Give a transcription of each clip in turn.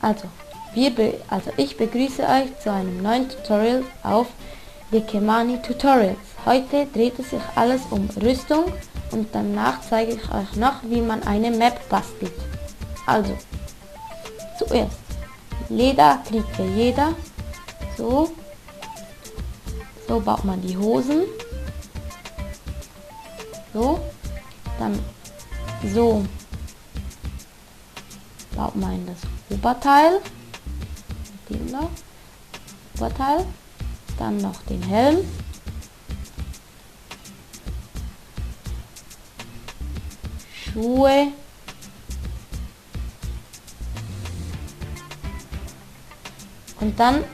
Also, ich begrüße euch zu einem neuen Tutorial auf Wikimani Tutorials. Heute dreht es sich alles um Rüstung und danach zeige ich euch noch, wie man eine Map bastelt. Also, zuerst Leder kriegt ja jeder. So baut man die Hosen. So, dann so baut man das Oberteil. Mit dem noch. Oberteil. Dann noch den Helm. Schuhe. Und dann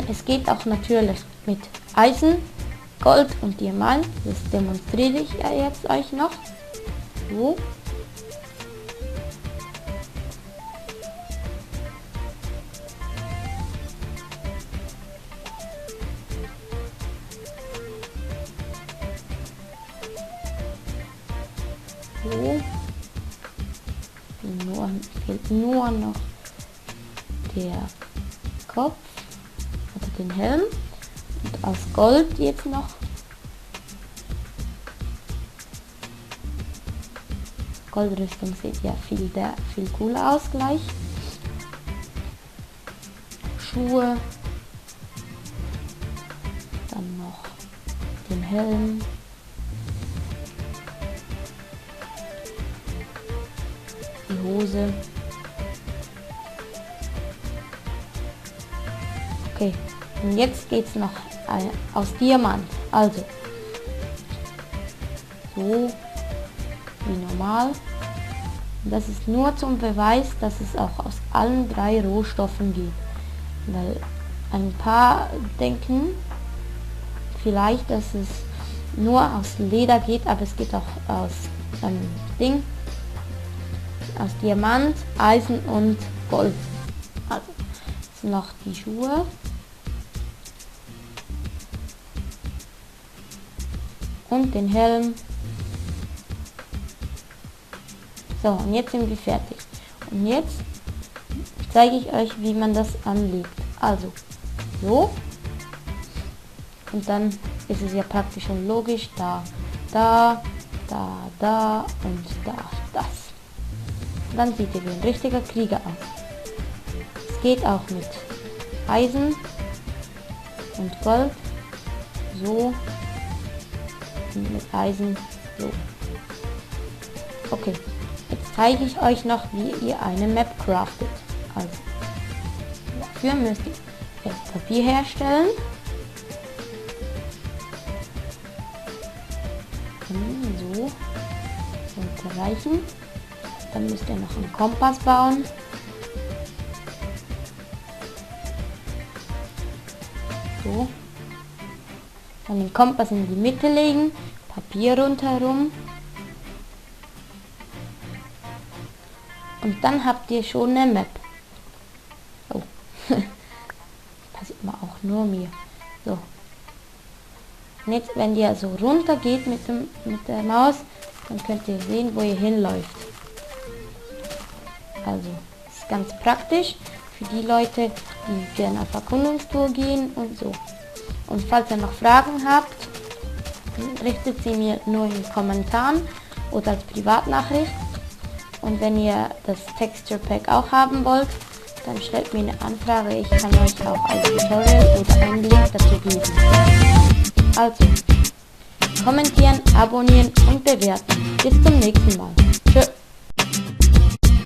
es geht auch natürlich mit Eisen, Gold und Diamant. Das demonstriere ich ja jetzt euch noch. So. So. Fehlt nur noch der Kopf oder den Helm und aus Gold jetzt noch Goldrüstung sieht ja viel cooler aus gleich. Schuhe, dann noch den Helm, die Hose. Okay, und jetzt geht's noch aus Diamant. Also so wie normal. Und das ist nur zum Beweis, dass es auch aus allen 3 Rohstoffen geht. Weil ein paar denken vielleicht, dass es nur aus Leder geht, aber es geht auch aus aus Diamant, Eisen und Gold. Also noch die Schuhe. Und den Helm. So, und jetzt sind wir fertig. Und jetzt zeige ich euch, wie man das anlegt. Also, so. Und dann ist es ja praktisch und logisch. Da und da, das. Und dann sieht ihr wie ein richtiger Krieger aus. Es geht auch mit Eisen und Gold. So. Und mit Eisen. So. Okay. Jetzt zeige ich euch noch, wie ihr eine Map craftet. Also, dafür müsst ihr erst Papier herstellen. So. Sollte reichen. Dann müsst ihr noch einen Kompass bauen. So. Dann den Kompass in die Mitte legen. Papier rundherum. Und dann habt ihr schon eine Map. Oh. Passiert mal auch nur mir. So. Und jetzt, wenn ihr so runter geht mit der Maus, dann könnt ihr sehen, wo ihr hinläuft. Also, das ist ganz praktisch für die Leute, die gerne auf Erkundungstour gehen und so. Und falls ihr noch Fragen habt, richtet sie mir nur in den Kommentaren oder als Privatnachricht. Und wenn ihr das Texture Pack auch haben wollt, dann stellt mir eine Anfrage. Ich kann euch auch ein Tutorial oder einen Link dazu geben. Also, kommentieren, abonnieren und bewerten. Bis zum nächsten Mal. Tschö.